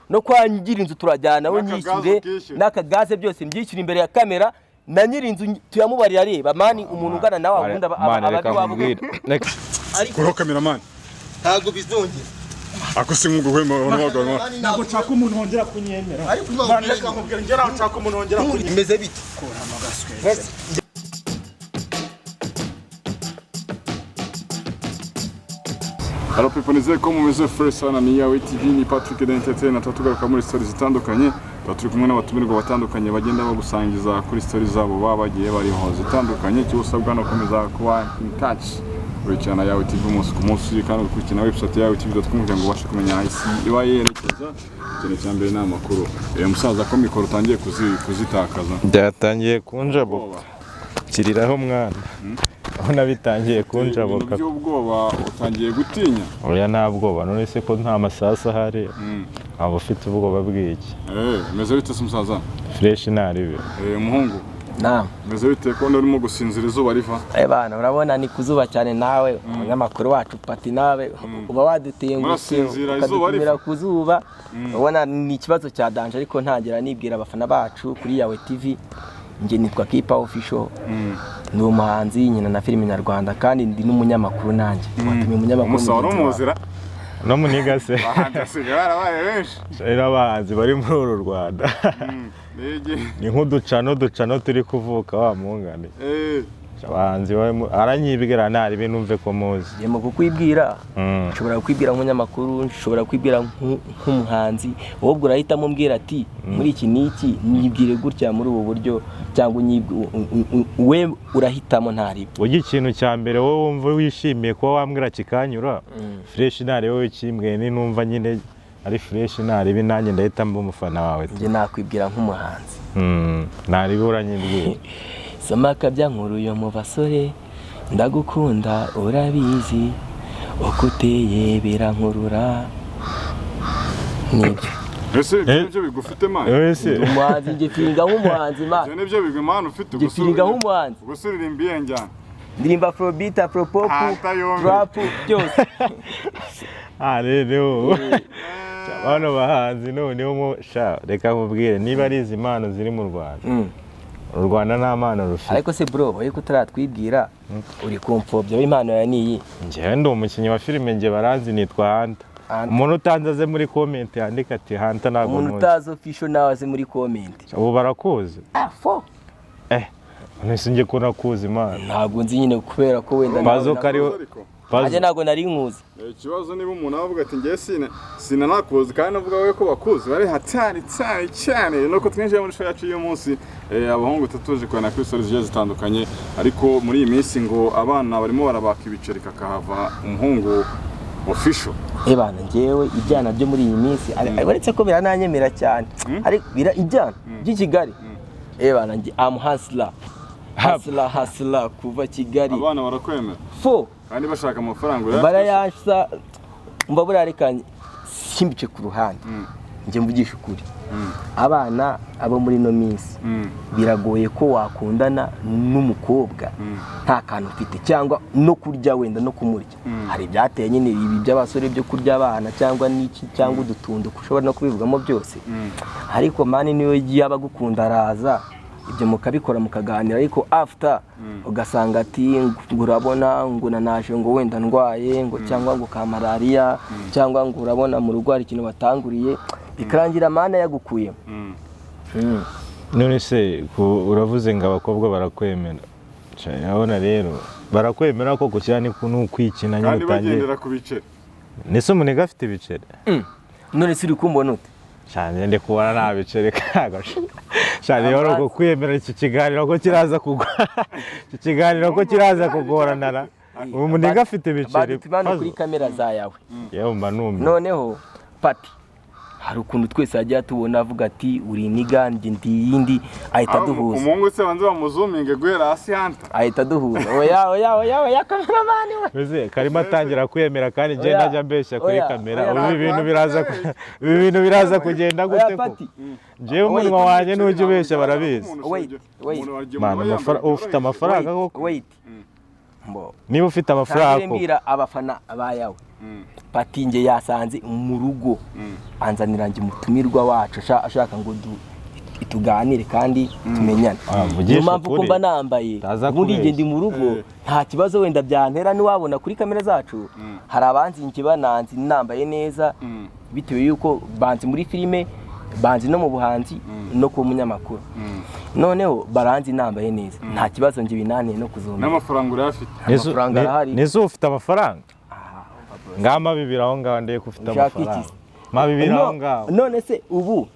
No kwa nyiri inzu turajyana we N'akagaze nyishyure ukishyure. N'akagaze byose mbyishyure imbere ya kamera, na nyiri inzu tuyamubarira areba. Man, umuntu ungana nawe ubundi Man, aba reka ari iwabo. nkubwire. Reka. Ariko Kuraho kameramani. Ntabwo bizongera. Ako si nk'ubwo guhema abantu bagabo. Ntabwo nshaka umuntu wongera kunyemera. Ariko Man, reka nkubwire, njye ntabwo nshaka umuntu wongera kunyemera. Bimeze bite? Hello people, nizere ko mumeze fresh sana. Ni Yawe TV, ni Patrick the Entertainer. Tuba tugaruka muri stories zitandukanye, tuba turi kumwe n'abatumirwa batandukanye bagenda bagusangiza kuri stories zabo baba bagiye bariho zitandukanye. Icyo usabwa ni ukomeza kuba in touch, ukurikirana Yawe TV umunsi ku munsi, kandi ugakurikirana website yawe tv.com kugira ngo ubashe kumenya aho isi iba yerekeza. Ikintu cya mbere ni amakuru. Musaza, ko mikoro utangiye kuzitakaza? Byatangiye kunjabuka. Kiriraho mwana, urabona bitangiye Ibintu kunjabuka. by'ubwoba, utangiye gutinya? Oya, nta bwoba. None se ko nta masasu ahari, waba ufite ubwoba bw'iki? Meze bite se musaza? Fresh, ntaribi. Umuhungu. Naam. Meze bite ko urimo gusinzira izuba riva? Eh bana, urabona ni kuzuba cyane. Nawe umunyamakuru wacu Pati, nawe uba wadutengushye. Murasinzira izuba Ukadutumira riva? ku zuba, urabona ni ikibazo cya danger. Ariko ntangira nibwira abafana bacu kuri Yawe TV, njye nitwa Kipa Official, ni umuhanzi, nyina na filime nyarwanda, kandi ndi n'umunyamakuru nanjye. Watumiye umunyamakuru Umusa wari mugenzi wawe. umuzira. No muniga se? Abahanzi basigaye barabaye benshi. Rero abahanzi bari muri uru Rwanda ni nk'uducano ducano turi kuvuka wa mungane. Abahanzi aranyibwira ntaribi numve ko muzi. Njye mu kukwibwira, nshobora kukwibwira nk'umunyamakuru, nshobora kukwibwira nk'umuhanzi. Wowe ubwo urahitamo umbwira ati muri iki n'iki nyibwire gutya muri ubu buryo, cyangwa we urahitamo ntaribi. Ujya ikintu cya mbere wowe wumva wishimiye kuba wambwira kikanyura, fresh, ntari wowe kimbwiye ni numva nyine ari fresh, ntaribi nanjye ndahita mba umufana wawe. Njye nakwibwira nk'umuhanzi. Ntaribi uranyibwira. Soma akabya nkuru yo mu basore, ndagukunda urabizi, uko uteye birankurura, nibyo. Ese ibyo nibyo bigufite, man? Ese Ndi umuhanzi, njye feelinga nk'umuhanzi, man. Ibyo nibyo bigwi, man, ufite? Njye feelinga nk'umuhanzi. Gusa uririmba iyihe njyana? Ndirimba afrobeat, afropop, Hata yombi. trap, byose. Ah, rero bano bahanzi noneho sha reka nkubwire, niba ari izi mpano ziri mu Rwanda, u Rwanda nta mpano rufite. Ariko se bro, wowe ko utaratwibwira, uri kumfobya, w'impano ya niyi? Njyewe ndi umukinnyi wa filime, njye baranzi, nitwa Hunter. Hunter. Umuntu utanze aze muri comment yandika ati Hunter ntabwo Umuntu muzi. utazi Official nawe aze muri comment. Ubu barakuzi. Ah, fo. None njye ko nakuzi, Imana? Ntabwo nzi nyine, kubera ko wenda Pazo nawe- kariho. Ariko Pazo. Nanjye ntabwo nari nkuzi. Ikibazo niba umuntu avuga ati ngewe sina nakuzi, kandi avuga we ko bakuzi bari hatari cyane cyane. Nuko twinjiye muri show yacu y'uyu munsi, abahungu tutuje kubona kuri stories zigiye zitandukanye. Ariko muri iyi minsi ngo abana barimo barabaka ibiceri kakahava, umuhungu Official. Ebana, njyewe ibyana byo muri iyi minsi, uretse ko birananyemera cyane, ariko ibyana by'i Kigali, ebana, njye am hustler, hustler, hustler kuva Kigali. Abana barakwemera? Fo. Kandi bashaka amafaranga urayafite? Barayansa mba buriya. Simbice ku ruhande, njye mvugisha ukuri, abana abo muri ino minsi biragoye ko wakundana n'umukobwa nta kantu ufite, cyangwa no kurya, wenda no kumurya. Hari ibyateye nyine ibi by'abasore byo kurya abana cyangwa n'iki cyangwa udutundo, ushobora no kubivugamo byose. Ariko man, niyo yaba agukunda araza, ibyo mukabikora, mukaganira, ariko after ugasanga ati ngo urabona ngo nanaje, ngo wenda ndwaye, ngo cyangwa ngo ka malariya, cyangwa ngo urabona mu rugo hari ikintu batanguriye, bikarangira man yagukuyemo. None se uravuze ngo abakobwa barakwemera. Ca, urabona rero barakwemera ko gushyira ni ukwikina nyine Kandi utangiye. bagendera ku biceri. Nese umuniga afite ibiceri? None se uri kumbona ute? Cyane, ndi kubona nta biceri kago. Cyane rero uko kwemera iki kiganiro ko kiraza kugwa, iki kiganiro ko kiraza kugoranana. Ubu muniga afite ibiceri? Badutima hano kuri kamera za yawe. Yewe, mba numiwe. Noneho Pati, hari ukuntu twese hajya tubona avuga ati uri iniga, njye ndi iyindi, ahita aduhuza. Umuhungu se banze bamuzuminge guhera hasi, Hunter. Ahita aduhuza. Oya, oya, oya, oya, kameramani we. Mbese karimo atangira kwemera, kandi njye Oya, ntajya mbeshya kuri oya, kamera. oya. Ubu ibi bintu biraza kugenda Oya. gute ko Pati. Njyewe umunwa wanjye ntujya ubeshya, barabizi. Wait, wait. Man, ufite amafaranga koko? Wait. Mbo Niba ufite amafaranga ntangire koko. Mbwira abafana ba yawe. Pati nge yasanze mu rugo, anzanira nge umutumirwa wacu ashaka ngo tuganire kandi tumenyane. Mvugishe Niyo mpamvu ko ukuri. mba nambaye Utaza ubundi nge kubeshya. ndi mu rugo, nta kibazo wenda byantera. Niwabona kuri kamera zacu hari abanzi nge bananzi nambaye neza, bitewe yuko banzi muri filime, banzi no mu buhanzi no kuba umunyamakuru, noneho baranzi nambaye neza, nta kibazo nge binanteye no kuzumva. N'amafaranga urayafite? Amafaranga arahari. Nizo ufite amafaranga ngama bibiri aho ngaho, ndeye ko ufite Ushaka iki amafaranga se? Ma bibiri aho ngaho. None se ubu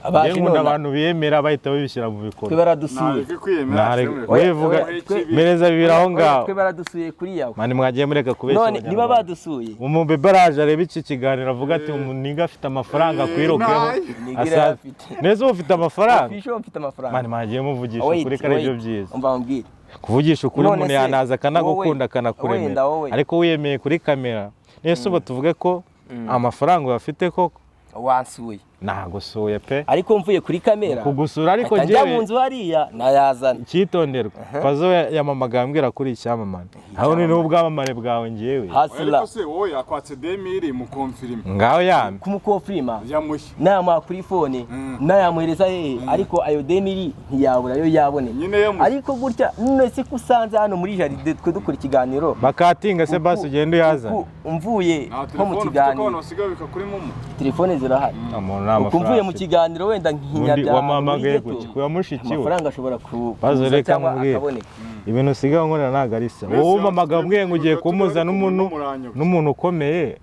abaje Njye nkunda none- abantu biyemera bahita babishyira mu Twe bikorwa. baradusuye. Ntareke kwiyemera. Wivuga mereza bibiri aho ngaho. Twe baradusuye kuri yawe. Mani mwagiye mureka kubeshya None niba Abanyarwanda. badusuye, Umubebe araje areba iki kiganiro avuga ati umuniga afite amafaranga akwirukeho. Niga irayafite. Neza uba ufite amafaranga. Fisho mfite amafaranga. Mani mwagiye muvugisha Wait, ukuri ko ari byo wait. byiza. Umva mbwire. Kuvugisha ukuri, None umuntu se, yanaza akanagukunda, wowe, akanakuremera, wenda wowe. ariko wiyemeye kuri kamera nese ubu tuvuge ko amafaranga uyafite koko? Wansuye. Nagusuye pe. Ariko mvuye kuri kamera Kugusura ariko mpita njya njyewe- mu nzu hariya nayazana. Icyitonderwa, Pazo yamamagaye ambwira kuri icyamamare aho ni n'ubwamamare bwawe ngewe. Hasila. Ariko se wowe yakwatse 2000 mu confirm? Ngaho yampe. Kumukonfirima. Yamushye. Nayamuha kuri phone, nayamuhereza hehe, ariko ayo 2000 ntiyabura ayo yaboneka. Nyine yamushye. Ariko gutya none se ko usanze hano muri jardin twe dukora ikiganiro, Bakatinga se basi ugende uyazane. uku mvuye Nta nko mu telefone ufite ko abantu kiganiro, basigaye babika kuri momo? Telefone zirahari. Umuntu nta Uku mvuye mafaranga mu afite. kiganiro wenda Ubundi nkinyabya wamuhamagaye muri kuki ghetto, kuya mushiki we? amafaranga ashobora Bazo kuza reka cyangwa nkubwire. akaboneka. Ibintu usigaye nkorera ntabwo ari sawa. Mbese Wowe umpamagaye umbwiye ngo ugiye turi kumuza n'umuntu n'umuntu ukomeye,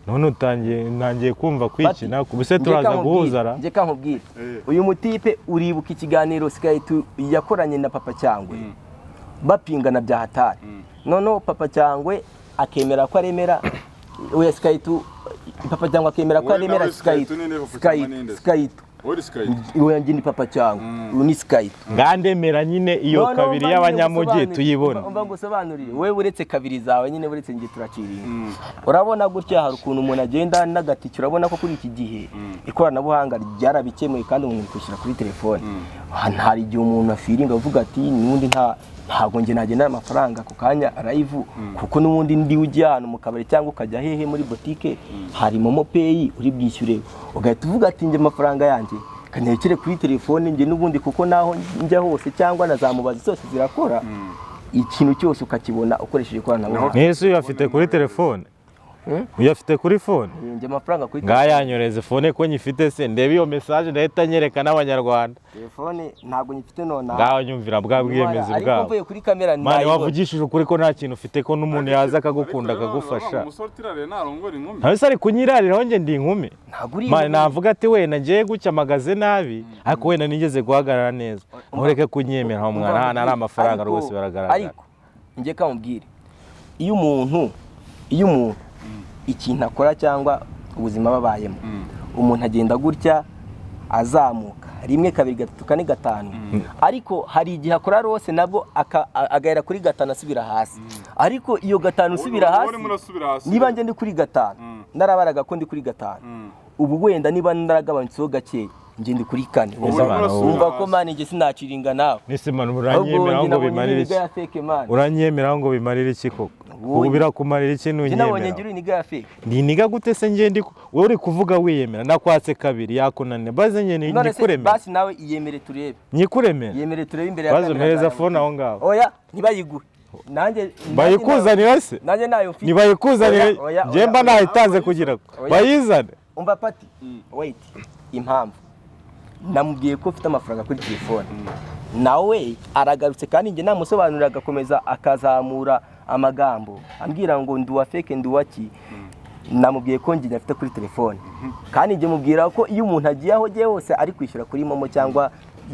none utangiye ntangiye kumva kwikina ubuse Njye turaza kankubwire, guhuza ra. Njye kankubwire, uyu mutipe uribuka ikiganiro Sky2 yakoranye na Papa Cyangwe bapingana bya hatari, noneho Papa Cyangwe akemera ko aremera oya Sky2, Papa Cyangwe akemera ko Wowe aremera nawe Sky2. Sky2 ninde, Papa Cyangwe Sky2 ninde? Sky2. Wowe uri Sky2? Oya, njye ni Papa Cyangwe, uyu ni Sky2. Ngandemera nyine iyo Noneho kabiri mba y'abanyamujyi tuyibona. Umva ngusobanurire, wowe uretse kabiri zawe nyine, uretse njye turaciringa. Urabona gutya hari ukuntu umuntu agenda n'agatike, urabona ko kuri iki gihe ikoranabuhanga ryarabikemuye kandi umuntu kwishyura kuri telefone. Hari igihe umuntu afiringa avuga ati n'ubundi ntabwo njye nagendana amafaranga ako kanya live, kuko n'ubundi ndi ujya ahantu mu kabari cyangwa ukajya hehe muri botike, hari momo pay uri bwishyure, ugahita uvuga ati njye amafaranga yanjye kanekere kuri telefone njye n'ubundi, kuko naho njya hose cyangwa na za mubazi zose zirakora, ikintu cyose ukakibona ukoresheje ikoranabuhanga. Nese uyafite kuri telefone? Uyafite kuri phone? Njye amafaranga kuri Ngayanyoreze phone ko nyifite se, ndebe iyo message ndahita nyereka n'Abanyarwanda. Telefone ntabwo nyifite nonaha. Ngaho nyumvira bwa bwiyemezi Ariko bwabo. mvuye kuri kamera Mani nayibona. wavugishije ukuri ko nta kintu ufite, ko n'umuntu yaza akagukunda Ariko rero akagufasha. umusore utirariye ntarongora inkumi. Ntawe se ari kunyirariraho, njye ndi inkumi. Ntabwo uri Mani inkumi. navuga ati wenda ngiye gutya mpagaze nabi, ariko wenda nigeze guhagarara neza, ntureke kunyemera aho mwana hano ari amafaranga rwose biragaragara. Ariko njye kamubwire, iyo umuntu ikintu akora cyangwa ubuzima babayemo, umuntu agenda gutya azamuka rimwe, kabiri, gatatu, kane, gatanu, ariko hari igihe akora rose nabwo agahera kuri gatanu asubira hasi, ariko iyo gatanu usubira Wowe hasi, urimo urasubira hasi. Niba njye ndi kuri gatanu, narabaraga ko ndi kuri gatanu, ubu wenda niba naragabanutseho gakeya, njye ndi kuri kane. Wowe urimo urasubira Wumva ko hasi. man njye sinaciringa nawe. Nese mani Ahubwo uranyemeraho njye ngo nabonye bimarire iniga iki? ya fake man. Uranyemeraho ngo bimarire iki koko? Wowe- Ubu birakumarira iki Njye nabonye nunyemera? ngira iniga ya fake. Ndi iniga gute se? Njye ndi wowe uri kuvuga wiyemera, nakwatse kabiri yakunaniye, baze njye None se nyikuremere. basi nawe iyemere turebe. Nyikuremere. Iyemere turebe imbere ya Baze kamera umpereza zawe. phone aho ngaho. Oya, ntibayiguhe. Nanjye Bayikuzanira se? Nanjye nayo mfite. Ntibayikuzanire. Oya, oya, Njye mba oya. nayitanze kugira ngo Oya. bayizane. Umva Pati, wait, impamvu namubwiye ko ufite amafaranga kuri telefone, nawe aragarutse kandi njye namusobanurira agakomeza akazamura amagambo ambwira ngo ndi uwa fake, ndi uwa ki. Namubwiye ko njye afite kuri telefone, kandi njye mubwira ko iyo umuntu agiye aho agiye hose ari kwishyura kuri momo cyangwa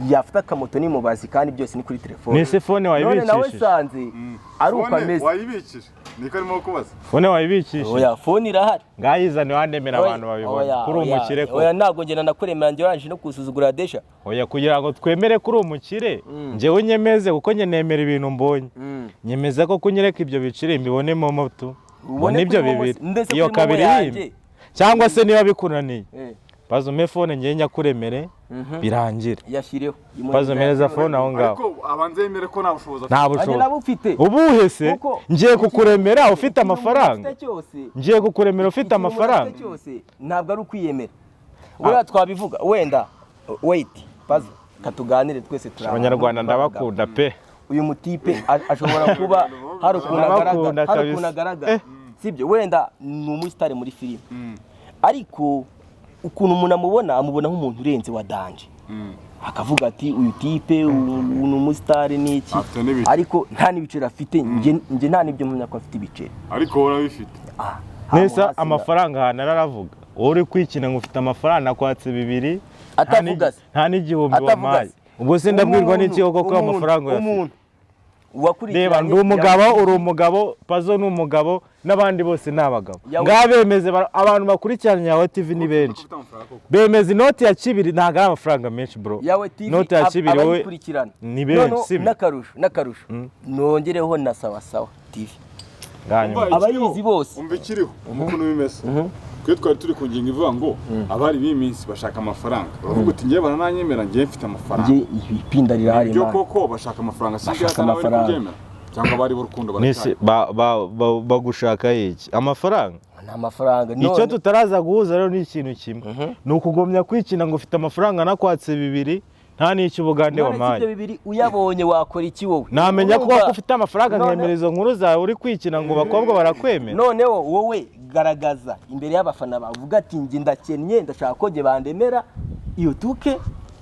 yafata akamoto n'imubazi, kandi byose ni kuri telefone. Nese phone None nawe wayibikishije? sanze ari uko Phone ameze. wayibikije niko arimo kubaza. Phone wayibikishije? Oya, phone irahari. Ngayizane wandemera abantu babibona Oya, kuri oya, umukire ko. Oya, ntabwo njye nanakuremera, njye warangije no kusuzugura desha. Oya, kugira ngo twemere kuri umukire, njyewe unyemeze kuko njye nemera ibintu mbonye, nyemeza ko kunyereka ibyo biciro mbibone momo tu Ubone mbone ibyo kuri Momo bibiri ndetse iyo kuri Momo kabiri yanjye. yimye cyangwa se niba bikunaniye, baza umpe phone njye nyakuremere birangire. Yashyireho. Baza umpereza phone aho ngaho. Ariko Abanze yemere ko nta bushobozi afite. Nta Nanjye bushobozi. nabufite. Ubuhe se? Kuko Ngiye kukuremera ikintu ufite umuntu amafaranga. afite cyose, Ngiye kukuremera ufite ikintu umuntu amafaranga. afite cyose ntabwo ari ukwiyemera. Buriya twabivuga wenda, wait, pazo katuganire twese, turi abantu Abanyarwanda b'abagabo. ndabakunda pe. Uyu mutipe ashobora kuba hari ukuntu agaragara, Ndabakunda hari ukuntu kabisa. agaragara, sibyo? Wenda ni umusitari muri filime, ariko ukuntu umuntu amubona, amubona nk'umuntu urenze wa danger, akavuga ati uyu type uyu ni umusitari n'iki. Afite n'ibiceri. Ariko nta n'ibiceri afite. Njye nta n'ibyo mpamya ko afite ibiceri. Ariko wowe urabifite. Ah, Nesa hasi amafaranga ahantu araravuga, wowe uri kwikina ngo ufite amafaranga, nakwatse bibiri, nta Atavuga se. nta n'igihumbi Atavuga wampaye. se. Ubwo se ndabwirwa n'iki koko ko amafaranga uyafite? Umuntu wakurikiranye Reba, ndi umugabo, uri umugabo, Pazo ni umugabo, n'abandi bose ni abagabo. Yawe- Ngaha bemeze, abantu bakurikiranye Yawe TV ni benshi. Ufite amafaranga koko. Bemeza inoti ya kibiri, ntabwo ari amafaranga menshi, bro. Yawe TV Inoti ya kibiri wowe abayikurikirana ni benshi, Noneho sibyo? n'akarusho nongereho na Sawa Sawa TV. Ngaha nyuma. Umva Abayizi ikiriho, bose. Umva ikiriho, umva ukuntu bimeze. Twe twari turi ku ngingo ivuga ngo abari b'iyi minsi bashaka amafaranga, baravuga uti ngewe barananyemera, ngewe mfite amafaranga. Njye ipinda rirahari. Ibyo Imana. koko bashaka amafaranga, si Bashaka ibyo bari amafaranga. kubyemera cyangwa abari b'urukundo Nese baracyari. Bagushaka iki? Amafaranga? Ni amafaranga. Icyo None tutaraza guhuza rero ni ikintu kimwe, ni ukugomya kwikina ngo ufite amafaranga, nakwatse bibiri, nta n'icyo ubugande none si wampaye. ibyo bibiri uyabonye wakora iki wowe? Namenya ko Urumva? ufite amafaranga, nkemera izo nkuru zawe uri kwikina ngo bakobwa barakwemera. Noneho wowe garagaza imbere y'abafana bawe, uvuga ati njye ndakennye, ndashaka ko njye bandemera iyo tuke,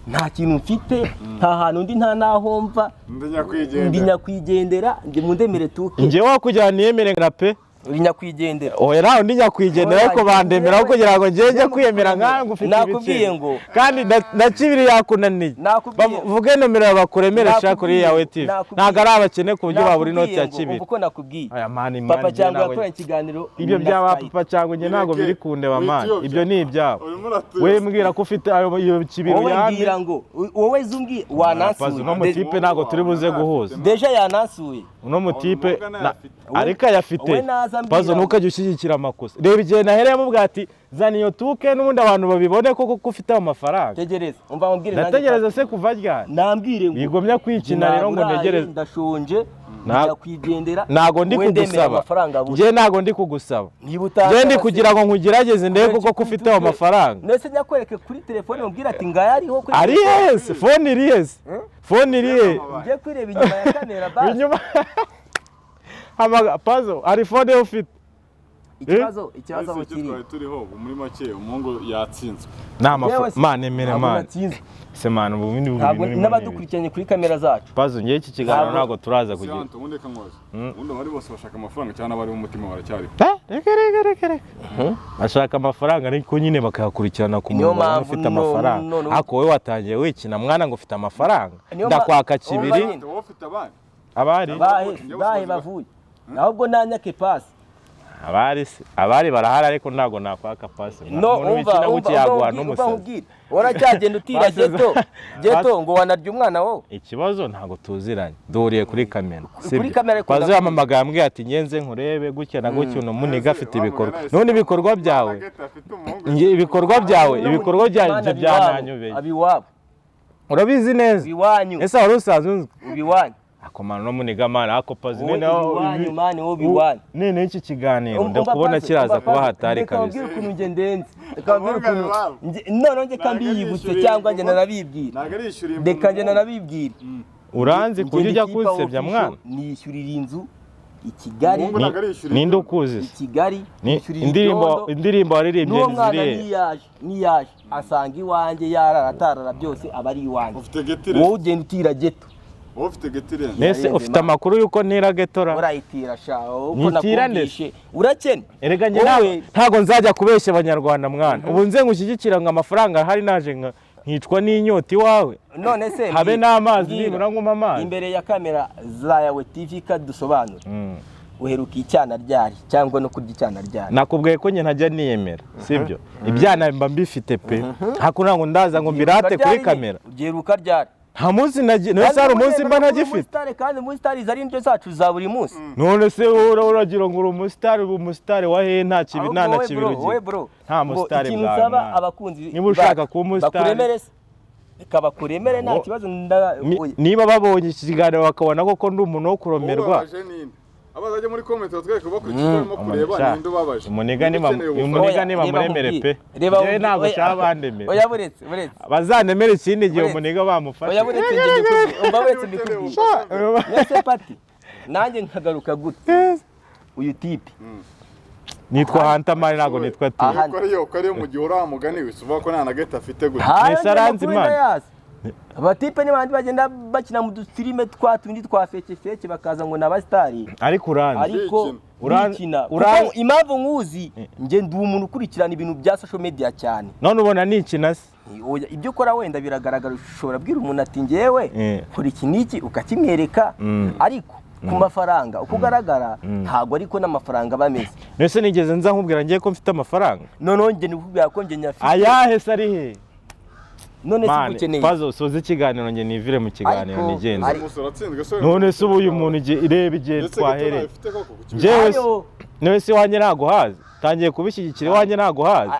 nta kintu mfite, nta hantu ndi, nta n'aho mva. Ndi Ndi nyakwigendera. nyakwigendera, ndi mundemere tuke. Njyewe wakugira niyemere na pe. Uri nyakwigendera. Oya, nawe ndi nyakwigendera, ariko bandemera aho kugira ngo njye njye kwiyemera nkange ufite Nakubwiye ibiceri. ngo Kandi na kibiri yakunaniye. Nakubwiye- Bavuge nomero bakuremere sha kuri Yawe TV. Ntabwo ari abakene ku buryo babura inoti ya Nakubwiye ngo, kibiri. umva uko nakubwiye. Aya mani, Papa mani, cyangwa ntabwo- yakoranye ikiganiro Ibyo na byaba Skype. papa cyangwa njye ntabwo biri kundeba, mani. Witiyobya. Ibyo ni ibyabo. Urimo uratuza. We mbwira ko ufite ayo iyo kibiri Wowe yandi. mbwira ngo wowe zumbwi wanansuye. Uno mutipe ntabwo turi buze guhuza. Déjà yanansuye. Uno mutipe Ubumuga ntayafite. ariko ayafite. We naza ambwira Pazo, ntukajye ushyigikira amakosa. Reba igihe nahereye mubwira ati zana iyo tuke n'ubundi abantu babibone koko ko ufite ayo mafaranga. Tegereza, umva mubwire nanjye. Ndategereza se kuva ryari? Nambwire ngo Wigomya kwikina rero ngo naburaye, ntegereze. Ndashonje, nyakwigendera. Ntago ndi Wowe ndemera kugusaba. amafaranga abura. Njye ntago ndi kugusaba. Niba utansaba Njye ndi se- kugira ngo nkugerageze ndebe koko ko ufite ayo mafaranga. Nese nyakwereke kuri telefone, mubwire ati ngaya ariho kuri Ari telefone. hese? Phone iri hese? Phone iri he? Njye kwireba inyuma ya kamera basi. Inyuma. Pazo, hari phone yo ufite? Ikibazo aho Ese icyo kiri. twari turiho ubu muri make, umuhungu yatsinzwe. Ni amafaranga. Yewe se- Man, emere ntabwo man. natsinzwe. Se man, ubu bindi Ntabwo bintu urimo ni n'abadukurikiranye kuri kamera zacu. Pazo, ngewe iki kiganiro Ntabwo- ntabwo turaza kugira. Siyanto, ubundi reka nkubaze, ubundi abari bose bashaka amafaranga cyangwa n'abari b'umutima baracyariho? Eh, reka reka reka reka, bashaka amafaranga ariko nyine bakayakurikirana ku Niyo muntu babona mpamvu ufite amafaranga. Ariko wowe watangiye wikina mwana ngo ufite amafaranga, Niyo ndakwaka umva kibiri. nyine. Wowe ufite abandi? Abari Bahe bavuye ahubwo nanyake pasi. Abari se, abari barahari, ariko ntabwo nakwaka pasi. No Umuntu umva wikina umva gutya yaguha umva n'umusazi. nkubwire, uracyagenda utira Pasi geto geto ngo wanarya umwana wowe. Ikibazo ntabwo tuziranye, duhuriye kuri kamera. Kuri kamera Pazo ikunda- yampamagaye ambwiye ati ngenze nkurebe gutya na gutya, uno muniga afite ibikorwa. None ibikorwa byawe, nge ibikorwa byawe Imana ibyo abiwabo, byananyobeye. Abiwabo. Urabizi neza. Iwanyu. Ese wari usanzwe unzi? Iwanyu. Akomana no muniga mana, ako Pazo Wowe noneho iwanyu, mani, wowe iwanyu. None iki kiganiro ndakubona kiraza kuba hatari Reka kabisa. mbabwire ukuntu njye ndenze, reka mbabwire Abungane ukuntu babo. Noneho njye Ntabwo kambiyibutse arishyura cyangwa njye imvugo. nanabibwira. Ntabwo arishyura Reka njye nanabibwira. Uranzi ku buryo Njye ujya ndi keeper kunsebya official, mwana? Nishyurira inzu i Kigali. Umuhungu ntabwo arishyura Ninde inzu. ukuzi I se? Kigali nishyurira Indirimbo ibyondo. indirimbo waririmbye N'uwo mwana zirihe? niyaje asanga iwanjye, yarara atarara byose aba ari iwanjye. Ufite getire. Wowe ugenda utira geto. Wowe ufite getire. Nese Yarenze ufite Imana. amakuru y'uko ntira getora? Urayitira sha, uko Nyitira nakubwishe urakene. Erega njye Wowe- ntabwo nzajya kubeshya abanyarwanda mwana. Ubu nze ngushyigikira ngo amafaranga ahari, naje nkicwa n'inyota iwawe? None se Habe n'amazi, mbwira, nibura nkuma amazi. Imbere ya kamera za Yawe TV kadusobanura, uheruka icyana ryari cyangwa no kurya icyana ryari? Nakubwiye ko njye ntajya niyemera, sibyo? Ibyana mba mbifite pe, ariko ntabwo ndaza ngo mbirate kuri kamera. Ugeruka ryari? Nta munsi none se hari umunsi mba ntagifite? Kandi muri sitari ari indyo zacu za buri munsi. None se wowe uragira ngo uri umusitari? Ubu umusitari wa hehe? Nta kibi, Ahubwo nta na wowe kibi bro, ugira. wowe bro, Nta ngo musitari ikintu bwawe nsaba mwana. abakunzi Niba ushaka bacu, kuba umusitari. bakuremere se. Reka bakuremere, nta kibazo. Niba babonye iki kiganiro bakabona koko ndi umuntu wo kuromerwa. Ubabaje ninde? Abazajya muri comment batwereke bakurikiye uko barimo kureba, ninde ubabaje? Umuniga Ninde ukeneye ubufasha? umuniga Oya, niba reba muremere nkubwire. pe. Reba Njyewe nkubwire. ntabwo Oya, nshaka bandemera. Oya, buretse, buretse. Bazandemere ikindi gihe Buretse. umuniga bamufashe. Oya, buretse, njye mbikubwire. Umva, buretse Ukeneye mbikubwire. ubufasha. Nese pati, nanjye nkagaruka gute uyu type? Nitwa Hantamari, ntabwo nitwa Tipe. Aha. Ko ariyo mu gihe uriya mugani wese uvuga ko nta na gato afite gutya. Hayo. Mbese aranzi Njye Imana? ndayazi. Abatipe ni bandi bagenda bakina mu dufilime twa tundi twa fake fake, bakaza ngo ni abasitari. Ariko uranzi. Ariko Bikina. bikina. Kuko impamvu nkuzi, njye ndi umuntu ukurikirana ibintu bya social media cyane. None ubona nikina se? Oya, ibyo ukora wenda biragaragara, ushobora kubwira umuntu ati ngewe kora iki n'iki, ukakimwereka. Ariko ku mafaranga uko ugaragara ntabwo ariko n'amafaranga aba ameze. Mbese nigeze nza nkubwira ngiye ko mfite amafaranga? Noneho njye nikubwira ko njye nyafite. Ayahe se, ari he? None se Mane, ukeneye? Pazo, soza ikiganiro, njye nivire mu kiganiro nigenze. Umusore uratsinzwe se? None se ubu uyu muntu ireba igihe Ndetse gato twahereye. nawe ufite koko ku kibuga. Njyewe se Ayo. none se iwanjye ntago hazi, tangiye kubishyigikira, iwanjye ntago hazi.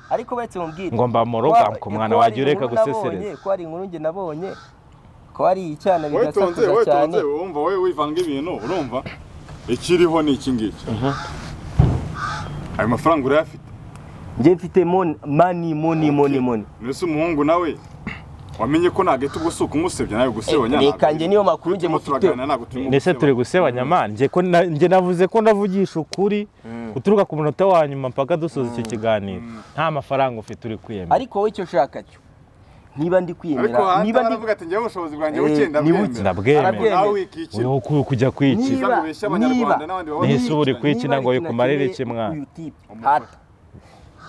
Ariko uretse mubwire. Ngo mba muroga ku mwana Ko hari wajya ureka inkuru nabonye, gusesereza. ko hari inkuru njye nabonye ko hari icyana Witonze. bigasakuza Witonze. cyane. Wumva wowe wivanga ibintu, urumva ikiriho ni iki ngiki: ayo mafaranga urayafite? Njye mfite money, money, money, money. Mbese umuhungu nawe wamenye ko nta gato, ubwo si ukumusebya nawe gusebanya? Reka, njye niyo makuru njye Turimo mufite. turaganira, ntabwo turimo Ndetse turi gusebanya. gusebanya man. Njye ko njye navuze ko ndavugisha ukuri guturuka ku munota wa nyuma mpaka dusoza icyo kiganiro, nta mafaranga ufite, uri kwiyemera. Ariko wowe icyo ushaka cyo, niba ndi Ariko kwiyemera, hanze niba ndi baravuga ati njyewe ubushobozi bwanjye Eh, buke ni ndabwemera. buke. Ndabwemera. Arabwemera. Nawe wikikira. Uyu kujya kwikina. Niba Ubeshya Abanyarwanda niba n'abandi baba Nese ubu uri bakurikiranye. kwikina ngo niba bikumarire ari iki mwana? uyu type hata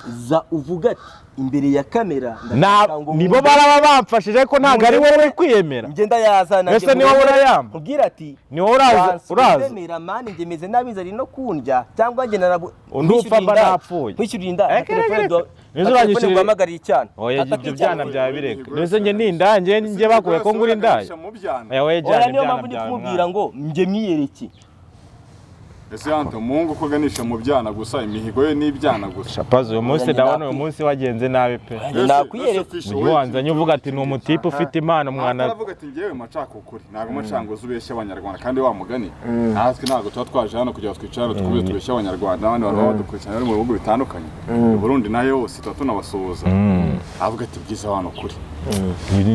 za uvuga ati imbere ya kamera Na ndashaka ngo nibo baraba bamfashije, ariko ntabwo ari wowe uri kwiyemera. Njye ndayazana. Mbese njye ni wowe urayampa? Ubwira ati Ni wowe uraza uraza? Ndemera man, njye meze nabi, inzara iri no kundya, cyangwa njye narabu Ndupfa mba napfuye. Nkwishyurira inda. Reka, reka, reka. Nizo uranyishyurira- Guhamagarira icyana. Oya, Ata ibyo k'icyana. byana byawe bireka. Mbese njye ni indaya? Njye bakuye ko ngura indaya? Mu byana. Oya, wowe Oya, jyana niyo ibyana mpamvu ndi byawe kumubwira mwana. ngo njye mwiyereke. Ese yanto umuhungu ko aganisha mu byana gusa, imihigo ye ni ibyana gusa? Shapazi, uyu munsi Oya, ndabona uyu njye munsi wagenze nabi pe. Njye nakwiyereka. Ujye wanzanye uvuga ati ni umutipe ufite impano mwana. Aravuga ati ngewe macaka ukuri, ntabwo macanga uzi ubeshya Abanyarwanda, kandi wa mugani natwe ntabwo tuba twaje hano kugira ngo twicare hano twumve tubeshye Abanyarwanda n'abandi bantu baba badukurikirana bari mu bihugu bitandukanye, i Burundi nayo hose tuba tunabasuhuza. Avuga ati bwiza abantu ukuri.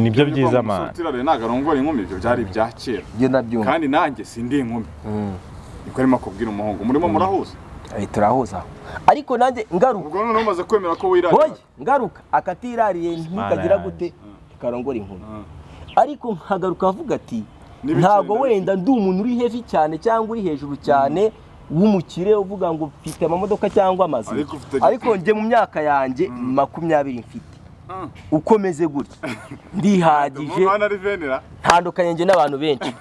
Nibyo byiza man. Utirare ntabwo arongora inkumi, ibyo byari ibya kera. Njye ndabyumva. Kandi nanjye sindi inkumi, niko arimo akubwira. Umuhungu murimo murahuza. Eh, turahuza, ariko nanjye ngaruka. Ubwo noneho umaze kwemera ko wirarira. Oya, ngaruka akatirariye ntikagira yanjye. gute karongora inkumi, ariko nkagaruka avuga ati N'ibiceri ntabwo ndabifite. wenda ndi umuntu uri heavy cyane cyangwa uri hejuru cyane w'umukire uvuga ngo mfite amamodoka cyangwa amazu, Ariko ufite- ariko njye mu myaka yanjye 20 mfite, uko meze gutya ndihagije. Umwana ari venera. Ntandukanye njye n'abantu benshi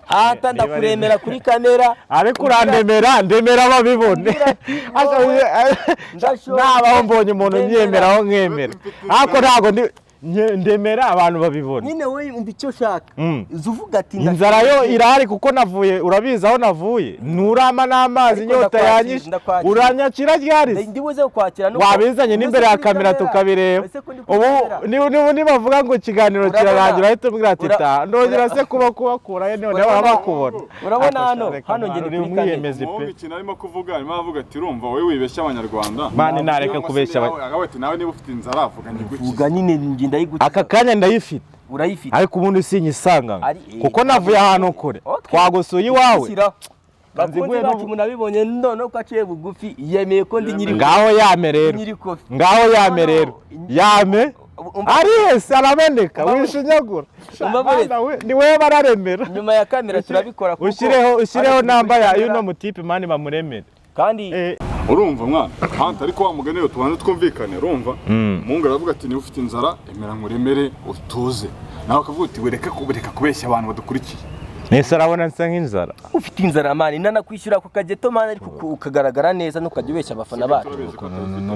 hata Niba ndakuremera kuri kamera. Ariko urandemera, ndemera babibone. Umbwira ati, wowe, ndashobora- Nabaho mbonye umuntu ndemera. nyemeraho nkemera, ariko ntabwo ndemera abantu babibona. Nyine wowe umva icyo ushaka. Uza uvuga ati Inzara yo irahari kuko navuye, urabizi aho navuye, nturama n'amazi. Ariko Inyota ndakwakira, yanyishe. ndakwakira. Uranyakira ryari se? Ndi buze kukwakira nuko- Wabizanye n'imbere ya Ese kuri kamera tukabireba. Ese ko ndi kuri Ubu kamera? nibavuga ngo ikiganiro Urabona- kirarangira, ahita umbwira ati taha, ndongera se kuba kubakurayo none baba bakubona. Urabona hano, Reka hano mwana, ngende uri kuri kamera. umwiyemezi pe. Umuhungu ikintu arimo kuvuga, arimo avuga ati urumva wowe wibeshya Abanyarwanda. Mani, nareka Cyangwa se kubeshya akavuga ati nawe niba ufite inzara avuga ntigukize. Vuga nyine, njye ndayigukiza. Aka kanya ndayifite. Urayifite. Ariko ubundi sinyisanga Ari- kuko navuye ahantu kure. Okay. Twagusuye iwawe. Shyiraho. Bakunzi Nziguye bacu, munabibonye noneho ko aciye bugufi, yemeye ko ndi nyiri Ngaho yame rero. nyiri kofi. Ngaho yame rero, yame. Umva- Ari hese araboneka. Umva- Wishinyagura. Umva buretse. Bana we, ni wowe bararemera. Nyuma ya kamera turabikora kuko Ushyireho hano turi namba kuri ya kamera. y'uno mutipe man, bamuremere. Kandi Urumva mwana hanta, ariko wa mugani rero tubanze twumvikane. Urumva umuhungu aravuga ati niba ufite inzara emera nkuremere utuze, nawe akavuga uti wereke reka kubeshya abantu badukurikiye. Nese arabona nsa nk'inzara? Ufite inzara man, nanakwishyura ku kageto man, ariko ukagaragara neza, ntukajya ubeshya abafana bacu.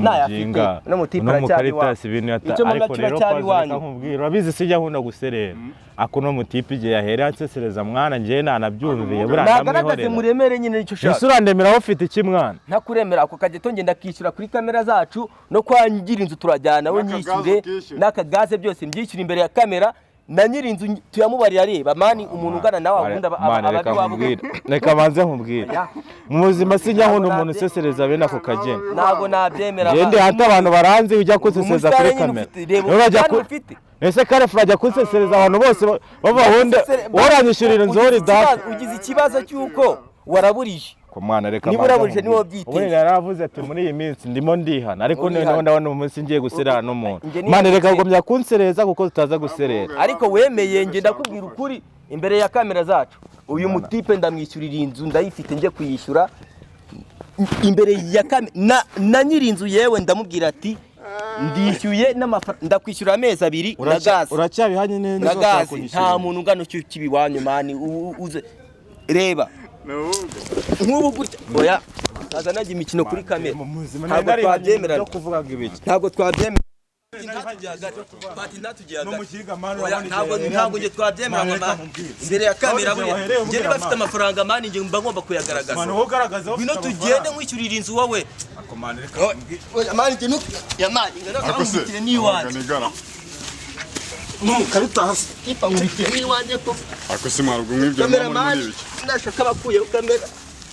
Nayafite, N'umuginga uno mutipe uno aracyari iwawe. mukaritasi ibintu yata. Icyo mbona Ariko kiba rero cyari pazi, iwanyu. reka nkubwire, urabizi sijya nkunda guserera, ako uno mutipe igihe yahereye ansesereza mwana, njyewe nanabyumviye buriya Nagaragaze ndamwihorera. Muremere nyine nicyo Ese ushaka. urandemera wowe ufite iki mwana? Ntakuremera, ako kageto ngenda kishyura kuri kamera zacu, no kwa nyiri inzu turajyana we N'akagaze nyishyure. ukishyure. N'akagaze byose mbyishyure imbere ya kamera, na nyiri inzu tuyamubarira areba man. Umuntu ungana nawe ubundi Mwana, aba reka ari iwabo. nkubwire, reka banze nkubwire, Oya. mu buzima sijya nkunda umuntu usesereza bene ako kageni. Ntabwo nabyemera. Ngende man. hata abantu baranzi ujya kunsesereza Umusitari kuri nyine kamera. ufite, reba Niba urajya umusitari ufite. Ese karefu urajya kunsesereza abantu bose bavuga ubundi uranyishyurira inzu Ugize uri data? ugize ikibazo cy'uko waraburije. Ko mwana, reka Niba manze uraburije nkubwire. niwo byiteze. Ubundi naravuze ati muri iyi minsi ndimo ndihana, ariko Urihana. noneho ndabona umunsi ngiye guserera n'umuntu. Njye Mwana, reka niba- kugumya kunsereza kuko tutaza guserera. Ariko wemeye, njye ndakubwira ukuri imbere ya kamera zacu, uyu mutipe ndamwishyurira inzu, ndayifite, njye kuyishyura imbere ya kamera na nyiri inzu. Yewe, ndamubwira ati ndishyuye n'amafaranga, ndakwishyura amezi 2 na gaze. Uracyabihanye neza. Na gaze. Nta muntu ungana utyo kiba iwanyu man. Uze reba nk'ubu gutya, oya, kaza najya imikino kuri kamera, ntabwo twabyemerana. Kuvuga ibiki? Ntabwo twabyemera. Oya, ntabwo njye twabyemera Man, reka man. nkubwire. Imbere ya kamera Aho buriya wahereye njye umbwira, niba afite man. amafaranga man, njye mba ngomba kuyagaragaza. Mwana, wowe ugaragaza Ngwino ufite tugende amafaranga. nkwishyurira inzu wowe. Ako man, reka nkubwire. Oya man, njye ya man, Ariko se nkubitire n'iwanjye. nigara. Ipa nkubitire n'iwanjye ko Ariko se mwana, ubwo mwibyo kamera muri muri man, ibiki? Ndashaka bakuyeho kamera,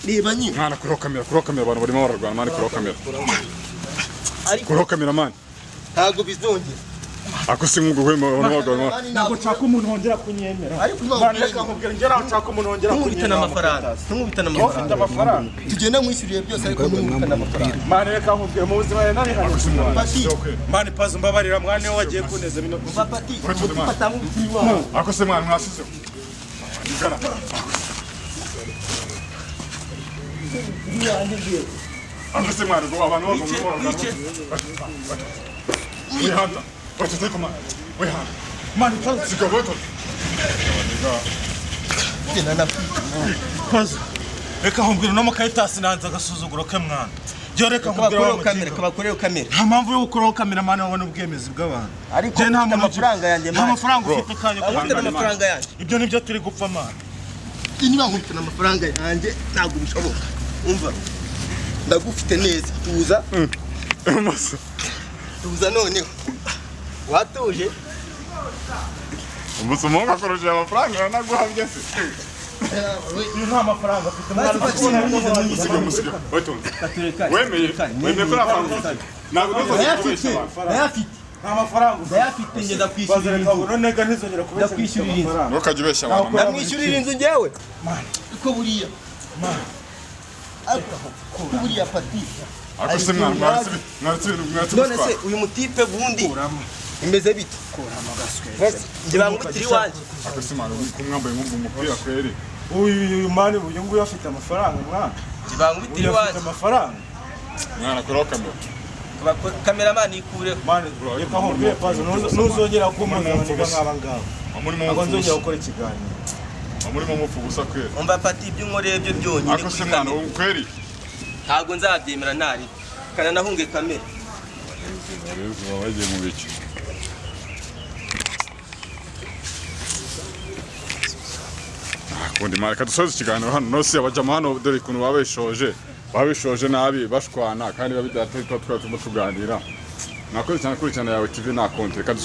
reba nyine. Mwana, kuri kamera, kuri kamera, abantu barimo bararwana man, kuri kamera. Ariko Kuri kamera man. ntabwo bizongera. Ariko se nk'ubwo uhema abantu bararwana? Ntabwo nshaka umuntu wongera kunyemera. Ariko Mwana, reka nkubwire, njye ntabwo nshaka umuntu wongera ntumubitane kunyemera. amafaranga, ntumubitane Wowe ufite amafaranga. amafaranga. Tugenda nkwishyuriye byose, ariko ntumubitane amafaranga. Mwana, reka nkubwire, mu buzima nari Ariko se mwana, Pati. okay. Mwana, pazi, mbabarira mwana, niwe wagiye kuneza bino. Umva pati, Uretse umutipe mwana. atamubitira iwawe. Ariko se mwana, mwasizeho nigara. Ariko se mwana, ubwo abantu bararwana wihanda watoze ko mwana wihanda. Mwana, pazi. Siga watoze. Pazi, reka nkubwire, uno mukayitasi nanze agasuzuguro ke mwana. Njye reka nkubwire, Kabakoreho wa kamera, muginga. kabakoreho kamera. Nta mpamvu yo gukuraho kamera man, wabona ubwemezi bw'abantu. Ariko Njye nta ufite muntu amafaranga yanjye, nta man. mafaranga ufite kanyo. Ufite amafaranga yanjye. Ibyo nibyo turi gupfa man. Niba nkufite amafaranga yanjye, ntabwo bishoboka. Umva, ndagufite neza, tuza. Amaso. Tuza noneho, watuje. Umunsi umuhungu akoresheje amafaranga yaranaguhabye se? Uyu nta mafaranga afite mwana. Musiga, musiga, witonze. Wemeye, wemeye ko nta faranga ufite? Ntabwo tuzongera kubeshya abantu. Ndayafite. Nta mafaranga ufite. Ndayafite, njye ndakwishyurira Baza, reka inzu. ngo none ntizongera kubeshya. Ndakwishyurira inzu. Amafaranga. Ntukajye ubeshya abantu. Ndamwishyurira inzu njyewe. Uko buriya, ariko ko buriya pati. Ariko se mwana, mwaretse ibintu, mwaretse None se gutwara. uyu mutipe bundi imeze bite? Njye bangubitira iwanjye. Ariko se mwana, ko mwambaye nk'ubwo umupira kweri? Uyu man, uyu nguyu afite amafaranga mwana. Njye bangubitira Uyu afite iwanjye. amafaranga. Mwana, kuraho kamera. Cameraman ikureho. Man, reka nkubwire pazi, ntuzongera kumpoza abaniga nk'aba ngaba. Murimo Ntabwo mupfa nzongera ubusa. gukora ikiganiro. Murimo mupfa ubusa kweri. Umva pati, ibyo unkoreye byo byonyine Ariko se kuri mwana, kamera, ubu kweri. ntabwo nzabyemera ntari kananahunge kamera. Baba bagiye mu biki? Kundi mara reka dusoze ikiganiro hano. Nose abajama hano, dore ukuntu baba bishoje, baba bishoje nabi bashwana, kandi biba bidatari tuba twari turimo tuganira. Mwakoze cyane kurikirana Yawe TV, nta konti reka dusoze.